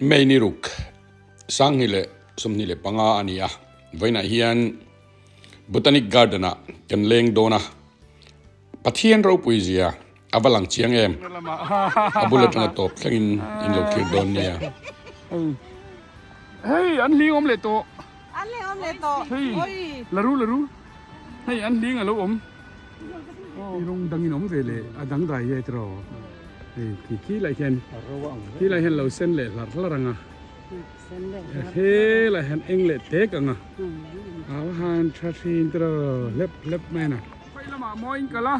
May ni ruk Sanghnih leh 25 a ni a, vawiinah hian Botanic Garden ah kan leng dawn a, Pathian ropui zia a va lang chiang em? A bul atanga tawp thlengin in lo thlir dawn nia. Hei an hling awm leh tawh. An hling awm leh tawh. Hei la ru la ru. Hei an hling a lo awm. I rawng dangin awm ve leh a dang dai e tiraw. Hei khi khi lai hian khi lai hian lo sen leh hlar hlar ang a. He lai hian eng leh tek ang a. A va han tha thin tiraw hlep hlep mai a. Phai lamah mawiin kal a.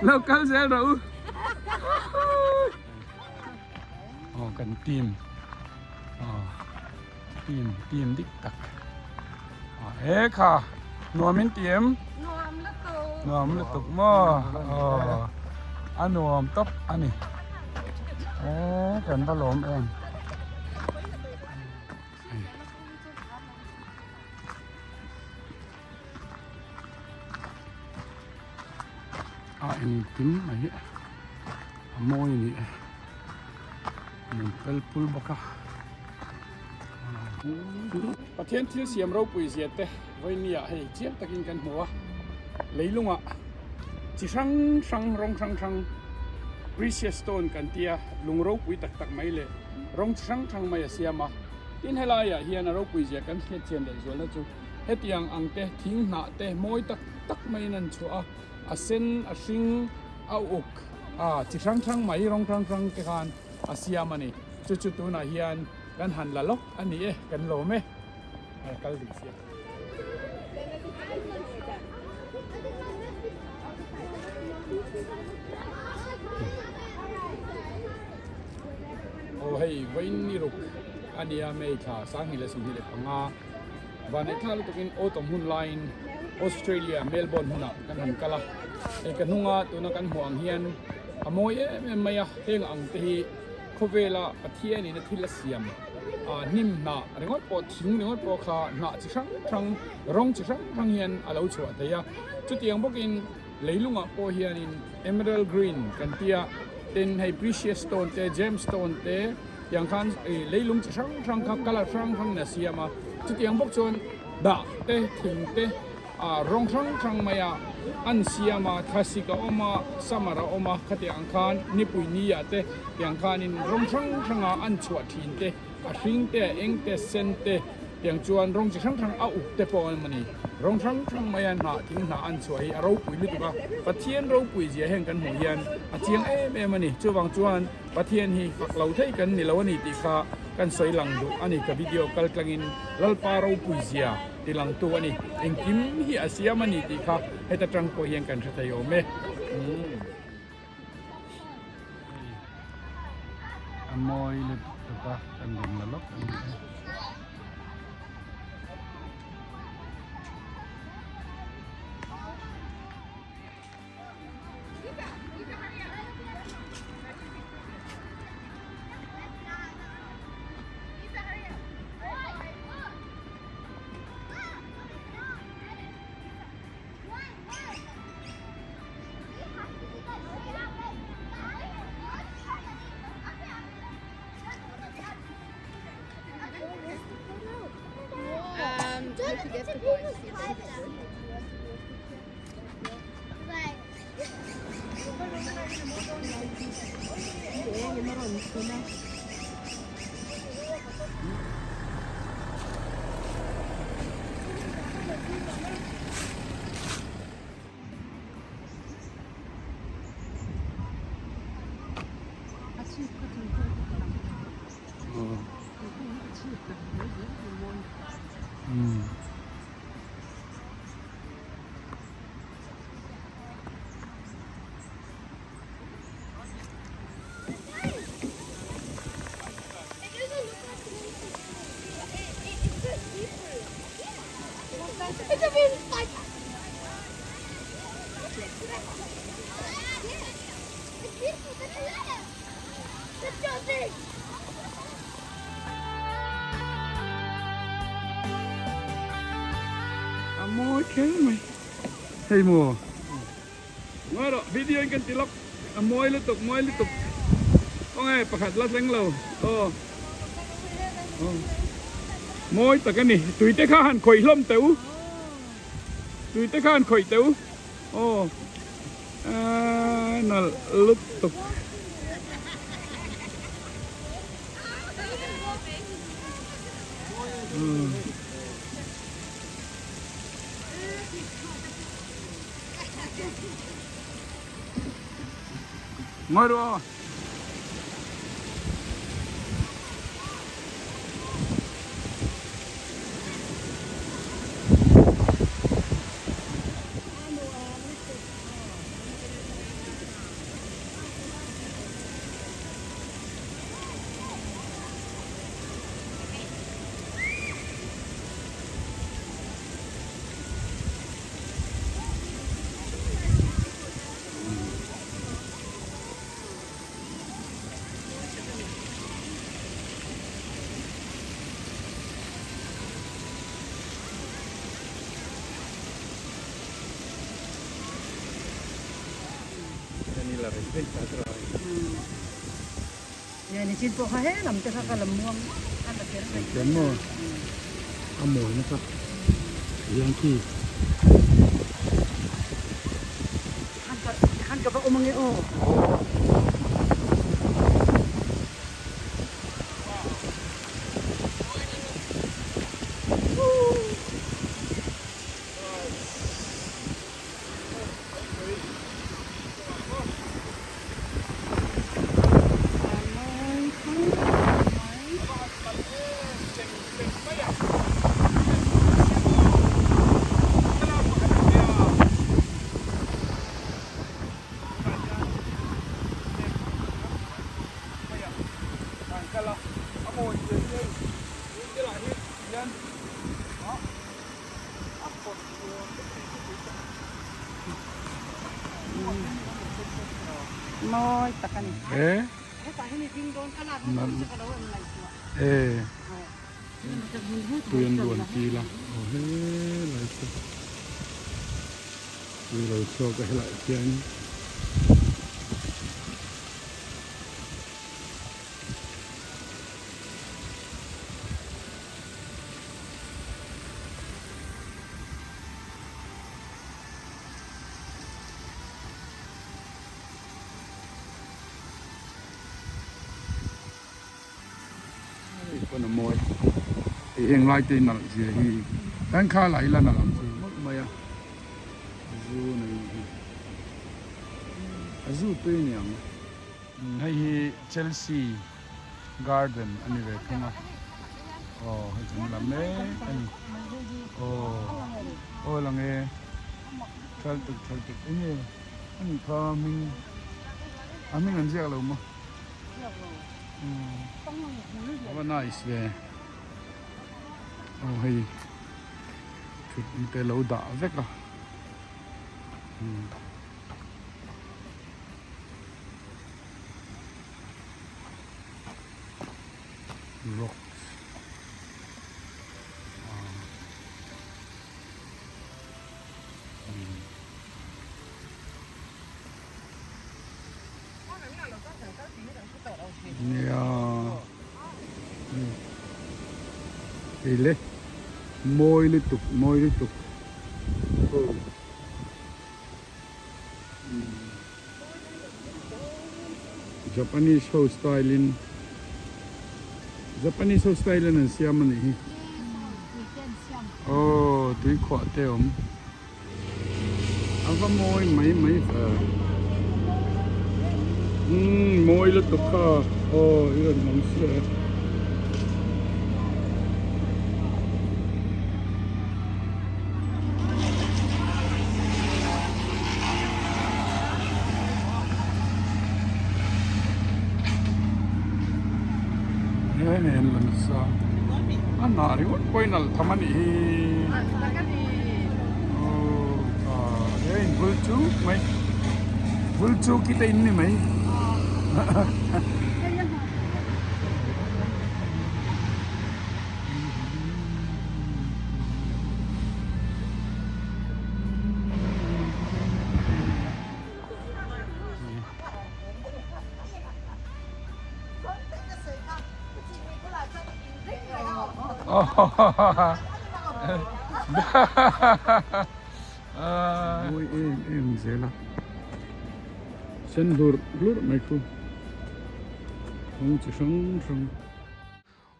Lo kal zel rawh u. Aw kan team aw team team dik tak he kha nuam in ti em nuam lutuk nuam lutuk maw aw a nuam tawp a ni e kan va lawm em a engkim mai hi a mawi a ni e min fel pul bawk a Pathian thil siam ropui zia te vawinia hei chiang takin kan hmu a leilungah chi hrang hrang rawng hrang hrang precious stone kan tia lung ropui tak tak mai leh rawng chi hrang hrang mai a siam a tin helaiah hian a ropui zia kan hriat chian leh zualna chu Hetiang ang te thing hnah te mawi tak tak maiin an chhuah a, a sen, a hring, a uk, a chi hrang hrang mai rawng hrang hrang te khan a siam a ni. Chu chu tunah hian kan han la lawk a ni e, kan lawm e. Kal ding sia. Aw hei vawiin ni ruk a nia May thla 2025. Vanneihthla lutukin autumn hun laiin Australia Melbourne hmunah kan han kal a, hei ka hnunga tuna kan hmuh ang hian a mawi em em mai a, heng ang te hi khawvela Pathianin a thil a siam a hnim hnah ringawt pawh thing ringawt pawh kha hnah chi hrang hrang rawng chi hrang hrang hian a lo chhuah thei a, chutiang bawkin leilungah pawh hianin emerald green kan tia tin hei precious stone te gem stone te. Tiang khan leilung chi hrang hrang kha colour hrang hrangin a siam a, chutiang bawk chuan dah te thing te rawng hrang hrang maia an siam a, thlasik a awm a, summer a awm a, khatiang ang khan nipui ni ah te tiang khanin rawng hrang hranga an chhuah thin te, a hring te, a eng te, sen te tiang chuan rawng chi hrang hrang a uk te pawh a awm a ni. Rawng hrang hrang maia hnah thing hnah an chhuah hi a ropui lutuk a, Pathian ropui zia heng kan hmuh hian a chiang em em a ni. Chuvang chuan. Pathian hi fak lo thei kan ni lo a ni tih kha kan sawi lang duh a ni. Ka video kal tlangin Lalpa ropui zia ti langtu a ni. Engkim hi a siam a ni tih kha heta tang pawh hian kan hre thei awm e. A mawi lutuk a, kan rawn la lawk a ni e. A mawi kher mai hei maw ngawi rawh video in kan ti lawk a mawi lutuk mawi lutuk aw. Khawnge pakhat la thleng lo aw mawi tak a ni tui te kha han khawih hlawm teh u tui te kha han khawih teh u aw nalh lutuk. Ngawi rawh aw. A mawi nasa hian khi. Mawi tak a ni. Eh? Eh. Tui an luan tir a. Aw helai chu. Tui lo chhuak a helaiah hian. Hei pawn a mawi hei heng lai te nalh zia hi kan kha lah ila nalh ang chu mawlh mai a zu nei hi a zu tui a ni ang hei hi Chelsea garden a ni ve thung a aw hei kan la mek a ni aw aw lang e thal tuk thal tuk eng nge a nih kha hming a hming an ziak lo maw a va nice ve aw hei thut te lo dah vek a. Rocks Nia Hei le mawi lutuk mawi lutuk aw. Japanese ho style in Japanese ho style in an siam a nih hi aw tui khuah te awm a va mawi mai mai ve umm mawi lutuk kha aw i rawn lang si e. A hnah ringawt pawhin a tham a nih hi aw he in bul chuk mai bul chuk hi te in ni mai. Mawi em em zel a. Sen hlurh hlurh mai khu. Rawng chi hrang hrang.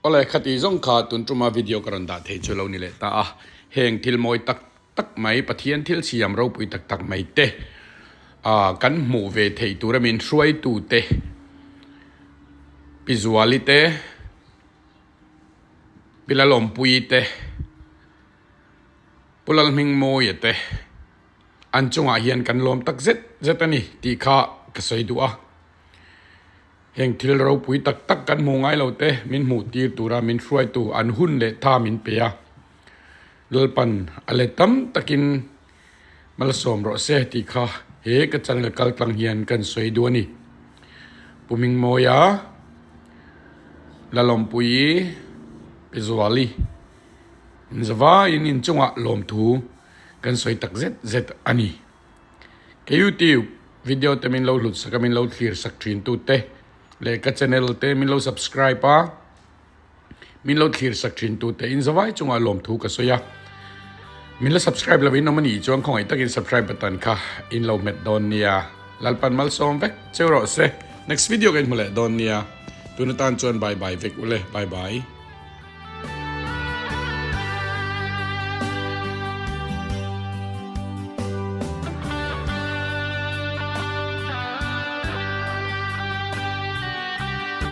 Awle khati zawng kha tun tuma video ka rawn dah thei chu lo ni leh ta a. Heng thil mawi tak tak mai Pathian thil siam ropui tak tak mai te ah kan hmuh ve theih tur a min hruaitu te Pi Zuali te Pi Lalawmpuii te Pu Lalhmingmawia te an chungah hian kan lawm tak zet zet a ni tih kha ka sawi duh a. Heng thil ropui tak tak kan hmuh ngai lo te min hmuh tir tura min hruaitu an hun leh tha min pe a. Lalpan a let tam takin malsawm rawh se tih kha he ka channel kal tlang hian kan sawi duh a ni. Pu Mingmawia, Lalawmpuii, Pi Zuali inzavaiin inchungah lawmthu kan sawi tak zet zet a ni. Ka YouTube video te min lo hlut sak a, min lo thlir sak thin tu te leh ka channel te min lo subscribe a, min lo thlir sak thin tu te in zavai chungah lawmthu ka sawi a. Min la subscribe lo in awm a nih chuan khawngaih takin subscribe button kha in lo hmet dawn nia. Lalpan malsawm vek cheu rawh se. Next video ka inhmu leh dawn nia. Tun atan chuan bye bye vek ule. Bye bye.